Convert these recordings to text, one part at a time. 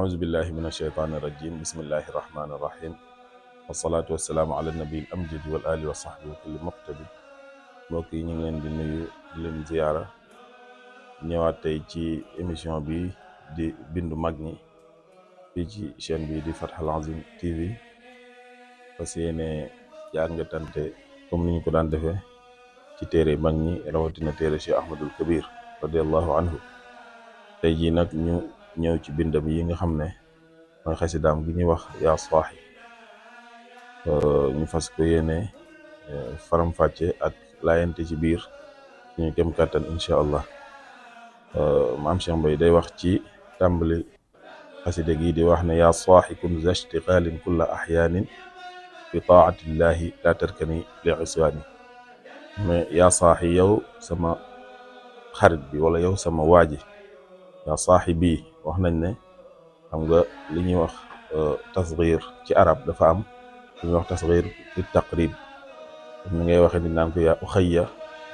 أعوذ بالله من الشيطان الرجيم بسم الله الرحمن الرحيم والصلاة والسلام على النبي الأمجد والآل وصحبه وكل مقتدي mbokk yi ñu ngi leen di nuyu di leen ziyaara ñëwaat tey ci émission bi di bindu mag ñi fii ci chaîne bi di Fathul Azim TV fas yéene jàngatante comme ni ñu ko daan defee ci téere mag ñi rawatina téere Cheikh Ahmadul Kabir radiallahu anhu tey jii nag ñu ñëw ci bindam yi nga xam ne mooy xasidaam gi ñuy wax yaa saaxi ñu fas ko yéene faram-fàcce ak laayante ci biir suñu kem kàttan incha allah. maam Cheikh Mbaye day wax ci tàmbali xasida gi di wax ne yaa saaxi kun za ishtiqaalin kulla axyaanin fi taatillahi laa tarkani li iswaani mais yaa saaxi yow sama xarit bi wala yow sama waaji yaa saaxi bii wax nañ ne xam nga li ñuy wax tasghir ci arab dafa am li ñuy wax tasghir fi taqrib ni ngay waxee ni naan ko yaa uxayya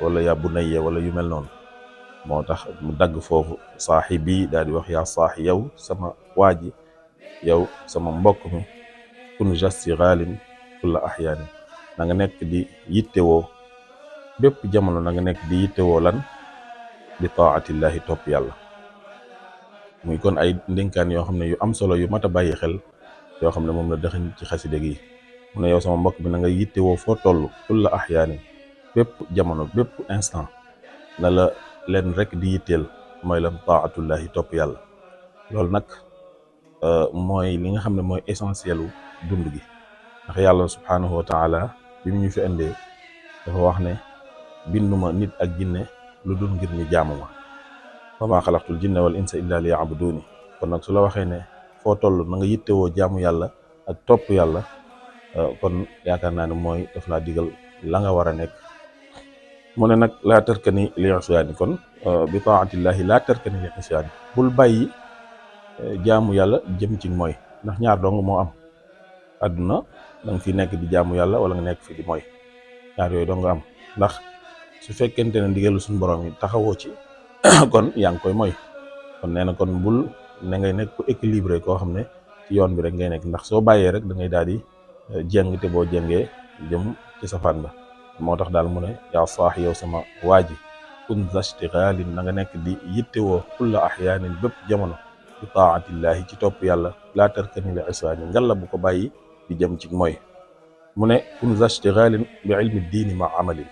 wala yaa bunayya wala yu mel noonu moo tax mu dagg foofu saaxi bii daal di wax yaa saaxi yow sama waaji yow sama mbokk mi kun jasti xaalin kulla axyaani na nga nekk di yittewoo bépp jamono na nga nekk di yittewoo lan bi taatillahi topp yàlla muy kon ay ndénkaan yoo xam ne yu am solo yu mat a bàyyi xel yoo xam ne moom la dëxañ ci xaside gi mu ne yow sama mbokk bi na nga yittewoo foo toll kulla axyaani bépp jamono bépp instant na la leen rek di yitteel mooy lan taatullahi topp yàlla loolu nag mooy li nga xam ne mooy essentiel u dund gi ndax yàlla subhaanahu wa taala bi mu ñu fi indee dafa wax ne binduma nit ak jinne lu dul ngir ñu jaamu ma wa maa xalaqtul jinna wal insa illa li ya'buduni kon nag su la waxee ne foo toll na nga yittewoo jaamu yàlla ak topp yàlla kon yaakaar naa ne mooy daf laa digal la nga war a nekk mu ne nag laa tarkani li isyaani kon bi taatillahi laa tarkani li isyaani bul bàyyi jaamu yàlla jëm ci mooy ndax ñaar dong moo am àdduna da nga fi nekk di jaamu yàlla wala nga nekk fi di mooy ñaar yooyu dong nga am ndax su fekkente ne ndigalu suñu borom yi taxawoo ci kon yaa ngi koy mooy kon nee na kon bul ne ngay nekk ku équilibré koo xam ne ci yoon bi rek ngay nekk ndax soo bàyyee rek da ngay daal di jeng te boo jengee jëm ci safaan ba moo tax daal mu ne yaa saax yow sama waaji kun za ishtighaalin na nga nekk di yittewoo kulla axyaanin bépp jamono bi taatillahi ci topp yàlla laa tarkani li isyaani ngalla bu ko bàyyi di jëm ci mooy mu ne kun za ishtighaalin bi ilmi diini ma amalin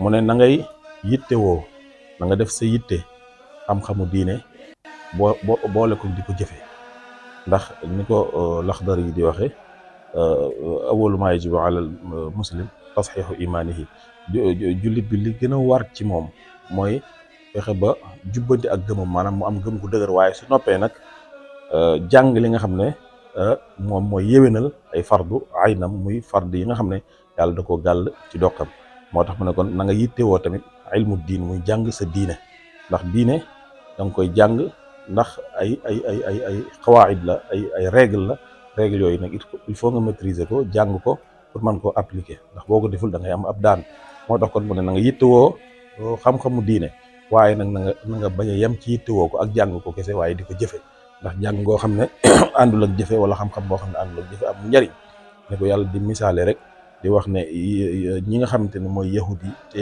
mu ne na ngay yittewoo na nga def sa yitte xam-xamu diine boole ko di ko jëfe ndax ni ko Laxdari yi di waxe awwalu maa yajibu alal muslim tasxiixu imaanihi jullit bi li gën a war ci moom mooy fexe ba jubbanti ak gëmam maanaam mu am gëm gu dëgër waaye su noppee nag jàng li nga xam ne moom mooy yéwénal ay fardu aynam muy fard yi nga xam ne yàlla da koo gàll ci doxam moo tax mu ne kon na nga yittewoo tamit ilmu diin muy jàng sa diine ndax diine da nga koy jàng ndax ay xawaid la ay règle la règle yooyu nag il faut nga maîtriser ko jàng ko pour mën koo appliquer ndax boo ko deful da ngay am ab daan moo tax kon mu ne na nga yittewoo xam-xamu diine waaye nag na nga bañ a yem ci yittewoo ko ak jàng ko kese waaye di ko jëfe ndax jàng ngoo xam ne àndul ak jëfe wala xam-xam boo xam ne àndul ak jëfe am njariñ ne ko yàlla di misaale rek di wax ne ñi nga xamante ne mooy yahud yi te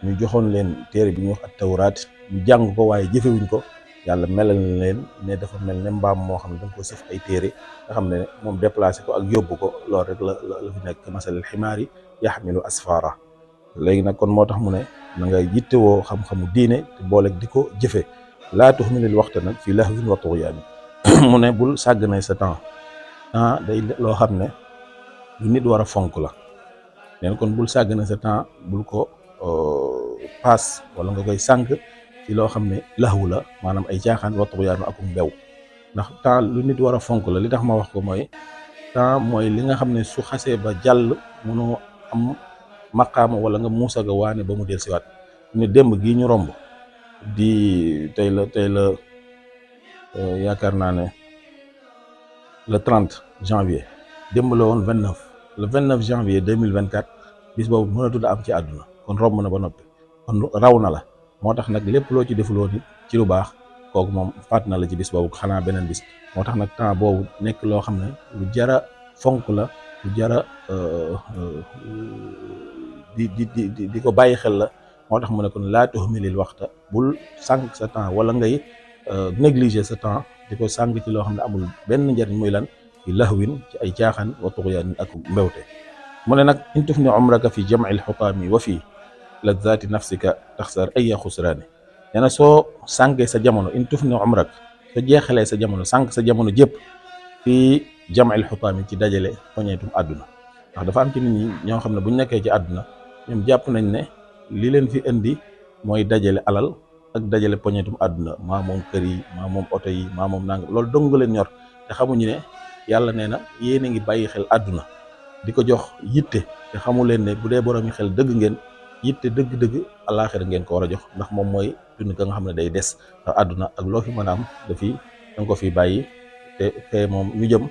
ñu joxoon leen téere bi ñuy wax at tawraat ñu jàng ko waaye jëfewuñ ko yàlla melal leen ne dafa mel ne mbaam moo xam ne danga ko sëf ay téere nga xam ne moom déplacé ko ak yóbbu ko loolu rek la fi nekk masalal ximaar yi yaxmilu asfara léegi nag kon moo tax mu ne na nga yittewoo xam-xamu diine te booleeg di ko jëfe laa tuhmilil waxta nag fii lahwin wa tughyaani mu ne bul sàgganay sa temps day loo xam ne lu nit war a fonk la neen kon bul sàgganay sa temps bul ko paas wala nga koy sànq ci loo xam ne laxwu la maanaam ay caaxaan wa tughyaanu akum mbew ndax temps lu nit war a fonk la li tax ma wax ko mooy temps mooy li nga xam ne su xasee ba jàll mënoo am maqaama wala nga muusaga waane ba mu del siwaat ne démb gii ñu romb di tey la yaakaar naa ne le 30 janvier démb la woon le 29 janvier 2024 bis boobu mënatul a am ci àdduna kon romb na ba noppi kon raw na la moo tax nag lépp loo ci defuloo nit ci lu baax kooku moom faat na la ci bis boobu xanaa beneen bis. moo tax nag temps boobu nekk loo xam ne lu jara fonk la, lu jara di ko bàyyi xel la. moo tax mu ne kon laa tuhmilil waxta, bul sànq sa temps wala ngay négliger sa temps di ko sànq ci loo xam ne amul benn njariñ, muy lan fi lahwin ci ay caaxaan wa tughyan ak mbewte. mu ne nag in tufni umraka fi jam'il xutaami wa fi lazati nafsika taxsar ay xusraani. nee na soo sànkee sa jamono, in tufni umrak, soo jeexalee sa jamono, sànq sa jamono jëpp fii jam'il xutaami ci dajale poñeetum àdduna. ndax dafa am ci nit ñi ñoo xam ne buñ nekkee ci àdduna ñoom jàpp nañ ne li leen fi indi mooy dajale alal ak dajale poñetum àdduna, maa moom kër yi, maa moom oto yi, maa moom nangam. loolu dong leen ñor, te xamuñu ne yàlla nee na yéen a ngi bàyyi xel àdduna di ko jox yitte, te xamu leen ne bu dee borom yi xel dëgg ngeen, yitte dëgg-dëgg àllaaxira ngeen ko war a jox, ndax moom mooy dund ka nga xam ne day des. ndax àdduna ak loo fi mën a am dafi danga ko fi bàyyi, te moom ñu jëm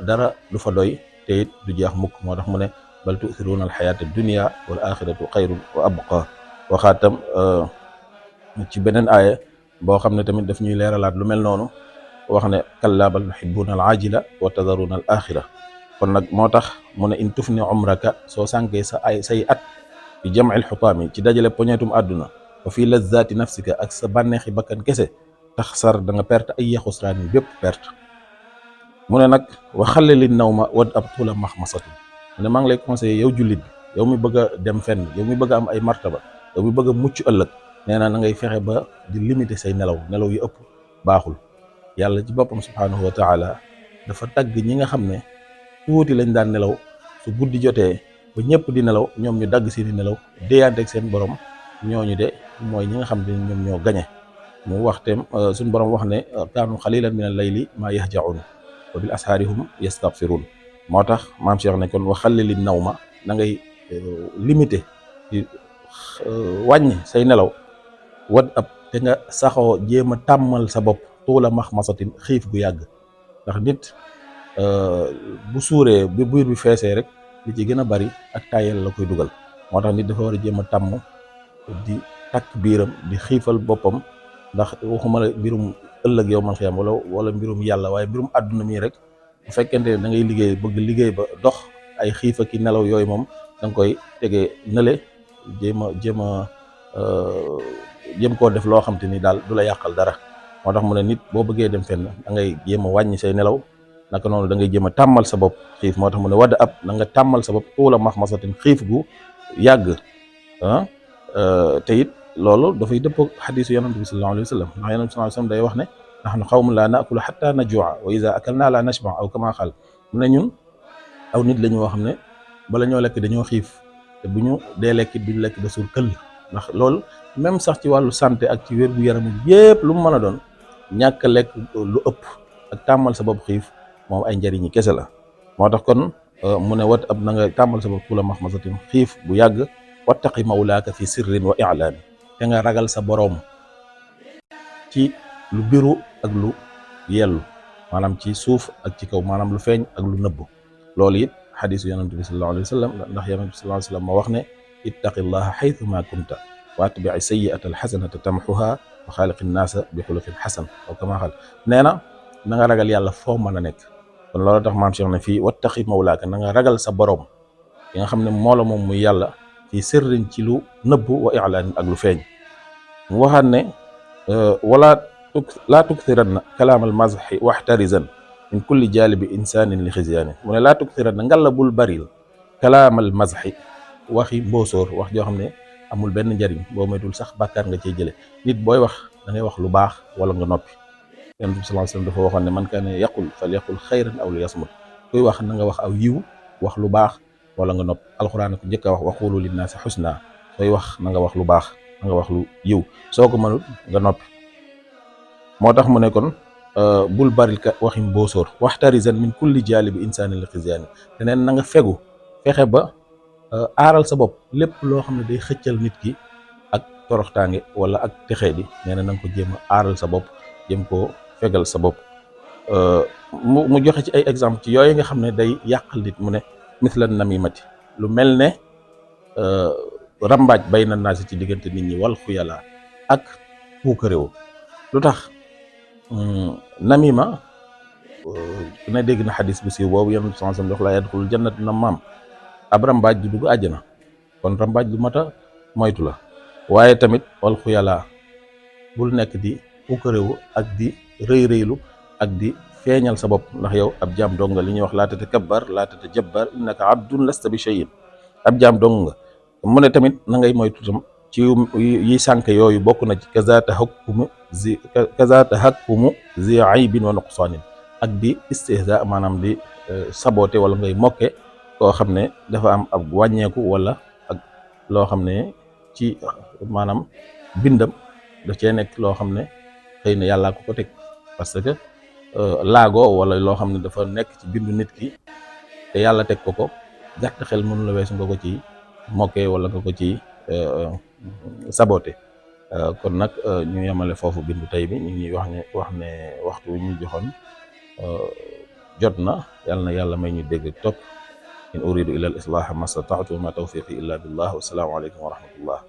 dara du fa doy, te it du jeex mukk. moo tax mu ne bal tu'thiruuna al-hayaata ad-dunya wal aaxiratu xayrun wa abqaa. waxaatam ci beneen aaya boo xam ne tamit daf ñuy leeralaat lu mel noonu, wax ne kallaa bal tuhibbuuna al-aajila wa tadharuuna al-aaxira. kon nag moo tax mu ne in tufni umraka, soo sànkee say at fi jam'il xutaami ci dajale poñeetum àdduna, wa fi lazzaati nafsika ak sa bànneexi bakkan kese, taxsar da nga perte ay xusraan yi bépp perte. mu ne nag wa xallili nawma wad ab tuula maxmasatu. mu ne maa ngi lay conseillé yow jullit bi, yow mi bëgg a dem fenn, yow mi bëgg a am ay martaba, yow mi bëgg a mucc ëllëg, nee na ngay fexe ba di limiter say nelaw yu ëpp baaxul. yàlla ci boppam subhaanahu wa taala dafa tagg ñi nga xam ne tuuti lañ daan nelaw, su guddi jotee ba ñëpp di nelaw ñoom ñu dagg seeni nelaw déyanteeg seen borom, ñooñu de mooy ñi nga xam ne ñoom ñoo gañe. mu waxteem suñ borom wax ne kaanu xalilan min al-layli maa yahjaun wa bil ashaari hum yastaghfiruun. moo tax maam Cheikh ne kon wa xallili nawma, na ngay limité di wàññi say nelaw, wad ab te nga saxoo jéem a tàmmal sa bopp tuula maxmasatin, xiif gu yàgg. ndax nit bu suuree bi biir bi feesee rek li ci gën a bari ak tayel la koy dugal. moo tax nit dafa war a jéem a tàmm di takk biiram, di xiifal boppam. ndax waxuma la mbirum ëllëg yow man xiyam wala mbirum yàlla, waaye mbirum àdduna mii rek bu fekkente ne da ngay liggéey bëgg liggéey ba dox, ay xiifa ki nelaw yooyu moom da nga koy tegee nële, jéem koo def loo xam te ni daal du la yàqal dara. moo tax mu ne nit boo bëggee dem fenn da ngay jéem a wàññi say nelaw, naka noonu da ngay jéem a tàmmal sa bopp xiif. moo tax mu ne wadd ab na nga tàmmal sa bopp tuula maxmasatin, xiif gu yàgg. te it loolu dafay dëppoo xadiisu yonent bi sallallahu alayhi wa sallam, ndax yonent bi sallallahu alayhi wa sallam day wax ne nahnu qawmun laa naakulu xatta najua wa iza akalnaa laa nashba aw kama qaal. mu ne ñun aw nit la ñu woo xam ne bala ñoo lekk dañoo xiif, te bu ñu dee lekkit duñu lekk ba suur këll. ndax loolu même sax ci wàllu santé ak ci wér gu yaram yépp lu mu mën a doon, ñàkk a lekk lu ëpp ak tàmmal sa bopp xiif moom ay njariñi kese la. moo tax kon mu ne wat ab na nga tàmmal sa bopp tuula maxmasatin, xiif bu yàgg. wattaqi mawlaaka fi sirrin wa i'laani, te nga ragal sa boroom ci lu biru ak lu yellu, maanaam ci suuf ak ci kaw, maanaam lu feeñ ak lu nëbb. loolu it xadiisu yonent bi sallallahu alayhi wa sallam, ndax yonent bi sallallahu alayhi wa sallam moo wax ne ittaqillaha xaytu ma kunta wa atbi'i sayyi'ata alxasanata tamxuha wa xaaliqi nnaasa bi xuluqin xasan aw kama qaal. nee na nga ragal yàlla foo mën a nekk. kon loolu tax maam Cheikh ne fii wattaqi mawlaaka, na nga ragal sa boroom ki nga xam ne moo la moom muy yàlla, fi sirrin ci lu nëbb wa i'laanin ak lu feeñ. mu waxaat ne laa tukthiranna kalaamal mazxi waxtarizan min kulli jaalibi insaanin li xisyaani. mu ne laa tukthiranna ngalla bul baril kalaamal mazxi, waxi mbóosóor, wax joo xam ne amul benn njariñ, boo moytul sax bàkkaar nga cey jële. nit booy wax da ngay wax lu baax wala nga noppi. Yonent bi sallallahu alayhi wasallam dafa waxoon ne man kaana yaqul fal yaqul xayran aw li yasmut. kuy wax na nga wax aw yiw, wax lu baax wala nga noppi. alxuraan ko njëkk a wax waqulu linnaasi xusna. sooy wax na nga wax lu baax, na nga wax lu yiw, soo ko mënul nga noppi. moo tax mu ne kon bul baril ka waxi mbóosóor. waxtarizan min kulli jaalibi insaanin li xisyaani. te neen na nga fegu, fexe ba aaral sa bopp lépp loo xam ne day xëccal nit ki ak toroxtaange wala ak texee di. nee na nga ko jéem a aaral sa bopp, jéem koo fegal sa bopp. mu joxe ci ay exemple ci yooyu nga xam ne day yàqal nit. mu ne mislan namimati, lu mel ne rambaaj bay na naasi ci diggante nit ñi, wal xuyala ak puukaréew. lu tax namima ku ne dégg na xadis bu siiw boobu yonent bi sallallahu alayhi wasallam wax laa yadxulul jannata nammaam, ab rambaaj du dugg àjjana. kon rambaaj lu mat a moytu la. waaye tamit wal xuyalaa, bul nekk di ukkaréwu ak di rëy rëylu ak di feeñal sa bopp, ndax yow ab jaam dong nga. li ñuy wax laa tatakabbar laa tatajabbar innaka abdun lasta bi shay'in, ab jaam dong nga. mu ne tamit na ngay moytu tam ci yi sànk yooyu bokk na ci kaza tahakkumu zi aybin wa nuqsaanin, ak di istihza, maanaam di saboté wala ngay mokke koo xam ne dafa am ab wàññeeku wala ak loo xam ne ci maanaam bindam da cee nekk loo xam ne xëy na yàllaa ko teg, parce que laago wala loo xam ne dafa nekk ci bindu nit ki te yàlla teg ko gàtt xel mënu la weesu nga ko ci mokke wala nga ko ci saboté. kon nag ñu yemale foofu bindu tey bi. ñu ngi wax ne waxtu wi ñu joxoon jot na. yàlla may ñu dégg topp. in uridu illa al islaha ma stata'tu wa ma tawfiqi illa billah. wa salaamu alaykum wa rahmatullah.